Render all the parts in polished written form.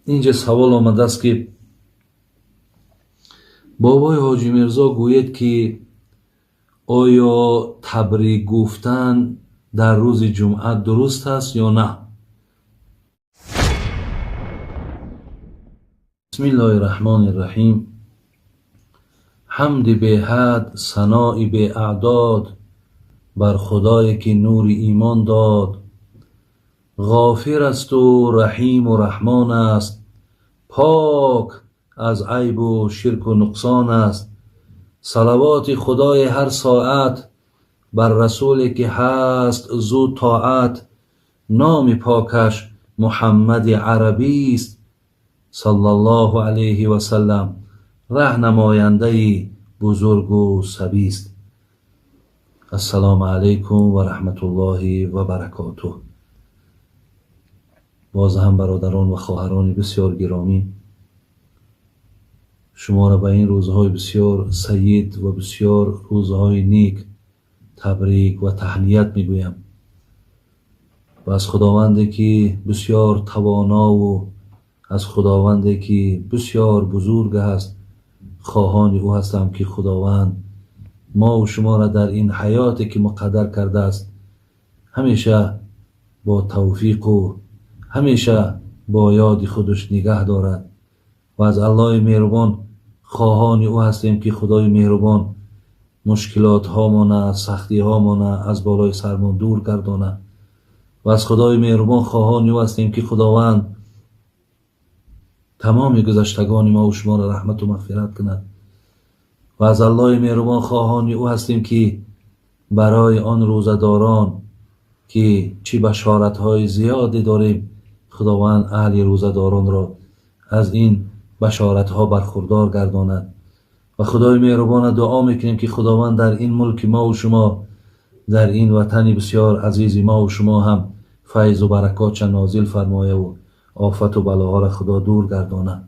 Инҷа савол омадааст, ки бобои Ҳоҷӣ Мирзо гӯед, ки оё табрик гуфтан дар рӯзи ҷумъа дуруст аст ё на? Бисмиллоҳи раҳмони раҳим. Ҳамди беҳад, санои беаъдод бар Худое, ки нури имон дод. Ғофир асту раҳиму раҳмон аст, пок аз айбу ширку нуқсон аст. Салавоти Худои ҳар соат бар расуле, ки ҳаст зу тоат. Номи покаш Муҳаммади арабист, саллаллоҳу алайҳи васаллам, раҳнамояндаи бузургу сабист. Ассалому алайкум ва раҳматуллоҳи ва баракотуҳ. Боз ҳам бародарон ва хоҳарони бисёр гиромӣ, шуморо ба ин рӯзҳои бисёр саид ва бисёр рӯзҳои нек табрик ва таҳният мегӯям ва аз Худованде, ки бисёр тавонову аз Худованде, ки бисёр бузург аст, хоҳони ӯ ҳастам, ки Худованд мову шуморо дар ин ҳаёте, ки муқаддар кардааст, ҳамеша бо тавфиқу ҳамеша бо ёди худаш нигаҳ дорад. Ва аз Аллоҳи меҳрубон хоҳони ӯ ҳастем, ки Худои меҳрубон мушкилотҳомона, сахтиҳомона аз болои сармон дур гардонад. Ва аз Худои меҳрубон хоҳони ӯ ҳастем, ки Худованд тамоми гузаштагони мову шуморо раҳмату мағфират кунад. Ва аз Аллоҳи меҳрубон хоҳони ӯ ҳастем, ки барои он рӯзадорон, ки чӣ башоратҳои зиёде дорем, Худованд аҳли рӯзадоронро аз ин башоратҳо бархурдор гардонад. Ва Худои меҳрубона дуо мекунем, ки Худованд дар ин мулки мову шумо, дар ин ватани бисёр азизи мову шумо ҳам файзу баракотша нозил фармояву офату балоҳоро Худо дур гардонад.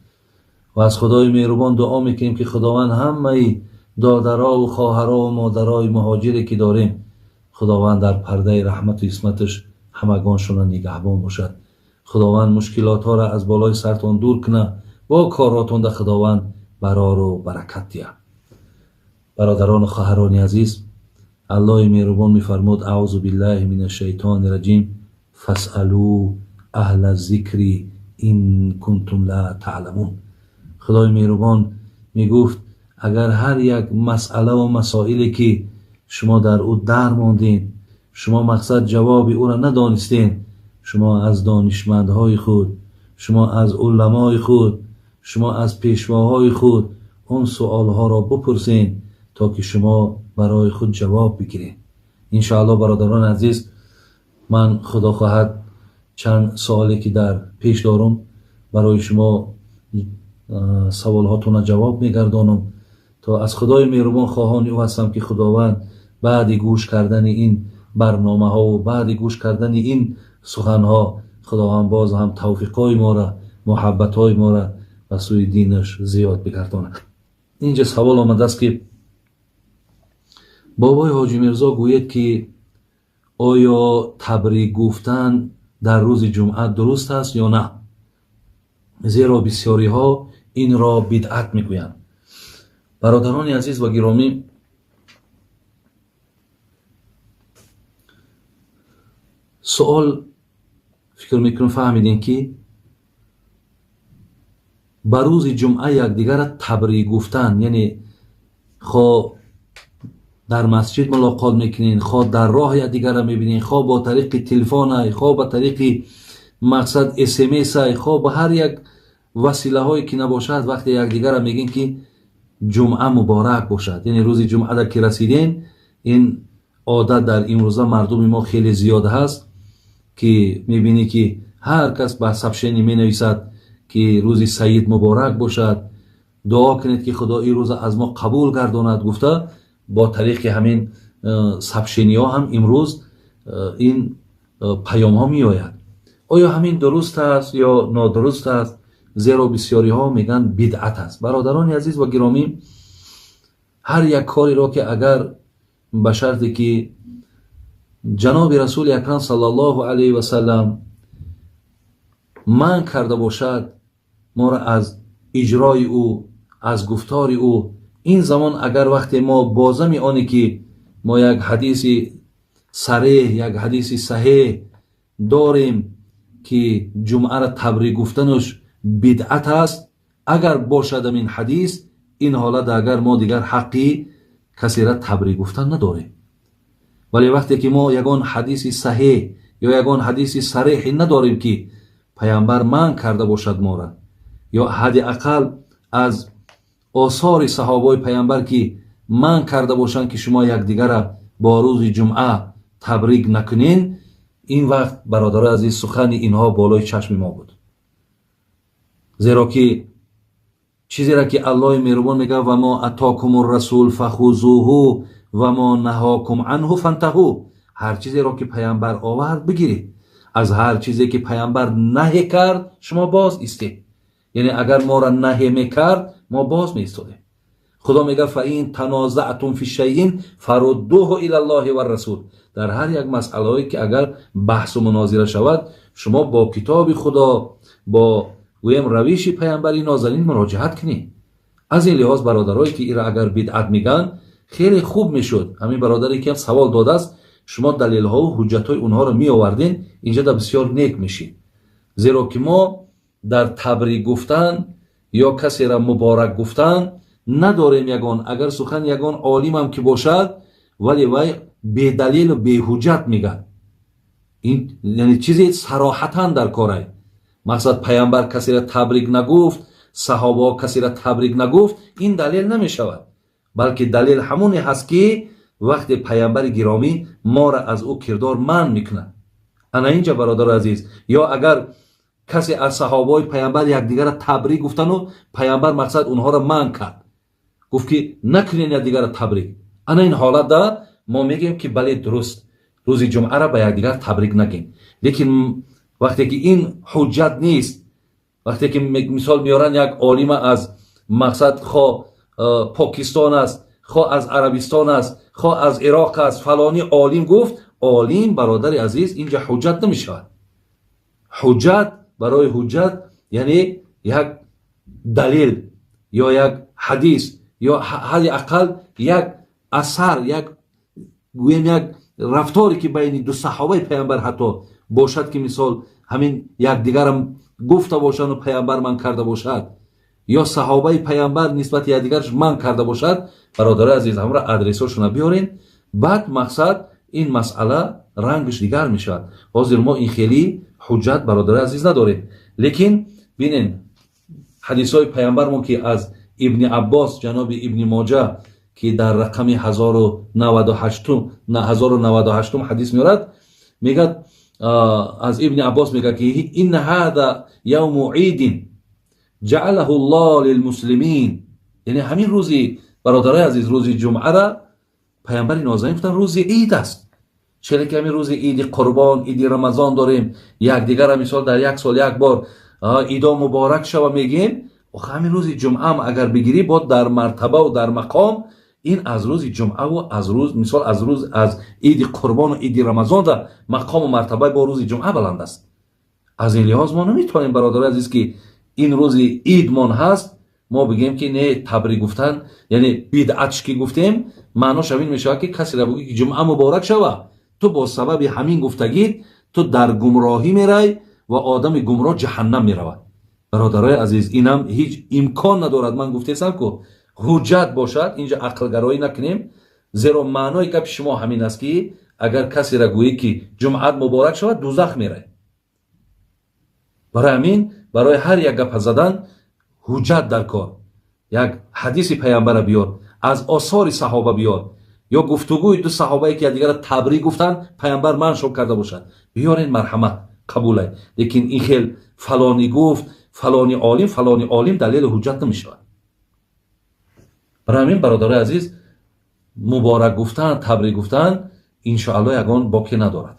Ва аз Худои меҳрубон дуо мекунем, ки Худованд ҳамаи додарову хоҳарову модарои муҳоҷире, ки дорем, Худованд дар пардаи раҳмату исматаш ҳамагоншона нигаҳбон бошад. Худованд мушкилотҳоро аз болои сартон дур кунад, бо коротонда Худованд барору баракат диҳад. Бародарону хоҳарони азиз, Аллоҳи меҳрубон мефармуд: аъузу биллаҳи мин ашшайтони раҷим, фасъалу аҳла зикри ин кунтум ла таъламун. Худои меҳрубон мегуфт, агар ҳар як масъалаву масоиле, ки шумо дар ӯ дар мондед, шумо мақсад ҷавоби ӯро надонистед, шумо аз донишмандҳои худ, шумо аз уламои худ, шумо аз пешвоҳои худ он суолҳоро бипурсед, то ки шумо барои худ ҷавоб бигиред. Иншоаллоҳ, бародарони азиз, ман Худо хоҳад чанд суоле, ки дар пеш дорум, барои шумо саволҳотонро ҷавоб мегардонам. То аз Худои меҳрубон хоҳони ӯ ҳастам, ки Худованд баъди гӯш кардани ин барномаҳову баъди гӯш кардани ин суханҳо, Худованд боз ҳам тавфиқҳои моро, муҳаббатҳои моро ба сӯи динаш зиёд бигардонад. Инҷа савол омадааст, ки бобои Ҳоҷӣ Мирзо гӯед, ки оё табрик гуфтан дар рӯзи ҷумъа дуруст аст ё на? Зеро бисёриҳо инро бидъат мегӯянд. Бародарони азиз ва гиромӣ, суол фикр мекунам фаҳмидем, ки ба рӯзи ҷумъа якдигарро табрик гуфтан, яъне хо дар масҷид мулоқот мекунед, хо дар роҳ якдигарро мебинед, хо бо тариқи телефонай, хо ба тариқи мақсад смсай, хо ба ҳар як василаҳое ки набошад, вақте якдигарро мегӯем, ки ҷумъа муборак бошад, яъне рӯзи ҷумъада ки расидем, ин одат дар имрӯза мардуми мо хеле зиёд ҳаст, ки мебинӣ, ки ҳар кас ба сообщение менависад, ки рӯзи саид муборак бошад, дуо кунед, ки Худо ин рӯза аз мо қабул гардонад, гуфта бо тариқи ҳамин сообщениҳо ҳам имрӯз ин паёмҳо меояд. Оё ҳамин дуруст аст ё нодуруст аст? Зеро бисёриҳо мегӯянд, бидъат аст. Бародарони азиз ва гиромӣ, ҳар як кореро, ки агар ба шарте ки ҷаноби Расули Акрам саллаллоҳу алайҳи васаллам манъ карда бошад, моро аз иҷрои ӯ, аз гуфтори ӯ. Ин замон агар вақте мо бозами оне ки мо як ҳадиси сареҳ, як ҳадиси саҳеҳ дорем, ки ҷумъаро табрик гуфтанаш бидъат аст, агар бошад ин ҳадис, ин ҳолат агар мо дигар ҳаққи касеро табрик гуфтан надорем. Вале вақте ки мо ягон ҳадиси саҳеҳ ё ягон ҳадиси сареҳе надорем, ки паямбар манъ карда бошад моро, ё ҳадди ақал аз осори саҳобаҳои паямбар ки манъ карда бошанд, ки шумо якдигара бо рӯзи ҷумъа табрик накунен, ин вақт, бародарои азиз, сухани инҳо болои чашми мо буд. Зеро ки чизеро ки Аллоҳи меҳрубон мегӯяд: ва мо атокум расул фахузуҳу ва мо наҳокум анҳу фантаҳу. Ҳар чизеро ки паямбар овард, бигиред, аз ҳар чизе ки паямбар наҳе кард, шумо боз истед. Яъне агар моро наҳе мекард, мо боз меистодем. Худо мегӯяд: фа ин танозаътум фи шайин фаруддуҳу илаллоҳи варрасул. Дар ҳар як масъалаҳое ки агар баҳсу мунозира шавад, шумо бо китоби Худо, бо гӯем равиши паямбари нозанин муроҷиат кунед. Аз ин лиҳоз, бародарое ки ира агар бидъат мегӯянд, хеле хуб мешуд ҳамин бародаре ки ҳам савол додааст, шумо далелҳову ҳуҷҷатҳои онҳоро меоварден, инҷа да бисёр нек мешид. Зеро ки мо дар табрик гуфтан ё касеро муборак гуфтан надорем ягон, агар сухан ягон олимам ки бошад, вале вай бедалилу беҳуҷҷат мегӯяд. Ин яъне чизе сароҳатан дар корай. Мақсад, паямбар касеро табрик нагуфт, саҳобаҳо касеро табрик нагуфт, ин далел намешавад. Балки далел ҳамоне ҳаст, ки вақте паямбари гиромӣ моро аз ӯ кирдор манъ мекунад. Ана инҷа, бародари азиз, ё агар касе аз саҳобаҳои паямбар якдигарро табрик гуфтану паямбар мақсад онҳоро манъ кард, гуфт ки накунен якдигарро табрик, ана ин ҳолатда мо мегӯем, ки бале, дуруст, рӯзи ҷумъаро ба якдигар табрик нагем. Лекин вақте ки ин ҳуҷҷат нест, вақте ки мисол меоранд як олима аз мақсад, хо Покистон аст, хо аз Арабистон аст, хо аз Ироқ аст, фалони олим гуфт, олим, бародари азиз, инҷа ҳуҷҷат намешавад. Ҳуҷҷат, барои ҳуҷҷат яъне як далел ё як ҳадис ё ҳадди ақал як асар, як гӯем як рафторе ки байни ду саҳобаи паямбар ҳатто бошад, ки мисол ҳамин якдигарам гуфта бошанду паямбар манъ карда бошад ё саҳобаи паямбар нисбати якдигараш манъ карда бошад. Бародарои азиз, ҳамро адресҳошона биёрен, баъд мақсад ин масъала рангаш дигар мешавад. Ҳозир мо ин хеле ҳуҷҷат, бародарои азиз, надорем. Лекин бинен, ҳадисҳои паямбармо, ки аз Ибни Аббос, ҷаноби Ибни Моҷа, ки дар рақами 1098 ҳадис меорад, мегӯяд, аз Ибни Аббос мегӯяд, ки инна ҳада явму идин ҷаалаҳу ллоҳ лилмуслимин. Яъне ҳамин рӯзи, бародарои азиз, рӯзи ҷумъара паямбари нозанин гуфтанд, рӯзи ид аст. Челе ки ҳамин рӯзи иди Қурбон, иди Рамазон дорем, якдигара мисол дар як сол як бор идо муборак шава мегӯем, охи ҳамин рӯзи ҷумъаам агар бигирӣ, бо дар мартабаву дар мақом ин аз рӯзи ҷумъаву аз рӯз, мисол, аз рӯз, аз иди Қурбону иди Рамазон да мақому мартабаи бо рӯзи ҷумъа баланд аст. Аз ин лиҳоз мо наметавонем, бародари азиз, ки ин рӯзи идмон ҳаст, мо бигӯем, ки не, табрик гуфтан яъне бидъатш. Ки гуфтем, маънош ҳамин мешавад, ки касеро бигӯ, ки ҷумъа муборак шава, ту бо сабаби ҳамин гуфтагит ту дар гумроҳӣ мерай ва одами гумроҳ ҷаҳаннам меравад. Бародарои азиз, инам ҳеҷ имкон надорад. Ман гуфтесам, ку ҳуҷҷат бошад, инҷа ақлгароӣ накунем. Зеро маънои гапи шумо ҳамин аст, ки агар касеро гӯӣ, ки ҷумъат муборак шавад, дузах мерай. Барои ҳамин барои ҳар як гапа задан ҳуҷҷат дар кор. Як ҳадиси паямбара биёр, аз осори саҳоба биёр ё гуфтугӯи ду саҳобае, ки якдигарро табрик гуфтанд, паямбар манъшон карда бошад, биёрен, марҳамат, қабулай. Лекин ин хел фалонӣ гуфт, фалони олим, фалони олим далели ҳуҷҷат намешавад. Барои ҳамин, бародарои азиз, муборак гуфтан, табрик гуфтан, иншоаллоҳ, ягон боке надорад.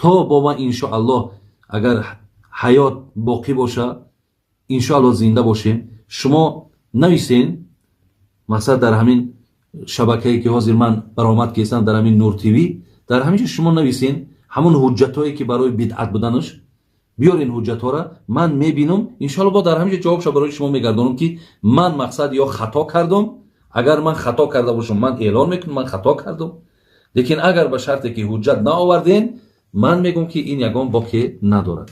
То бо ма, иншоаллоҳ, агар ҳаёт боқӣ боша, иншоаллоҳ, зинда бошем, шумо нависен, мақсад, дар ҳамин шабакае, ки ҳозир ман баромад кестам, дар ҳамин Нур ТВ, дар ҳамин ҷо шумо нависен ҳамон ҳуҷҷатҳое, ки барои бидъат буданаш. Биёрин ҳуҷҷатҳоро, ман мебинам, иншоалло бо дар ҳаминҷо ҷавобша барои шумо мегардонам, ки ман мақсад ё хато кардам. Агар ман хато карда бошам, ман эълон мекунам, ман хато кардам. Лекин агар ба шарте ки ҳуҷҷат наоварден, ман мегӯм, ки ин ягон боке надорад.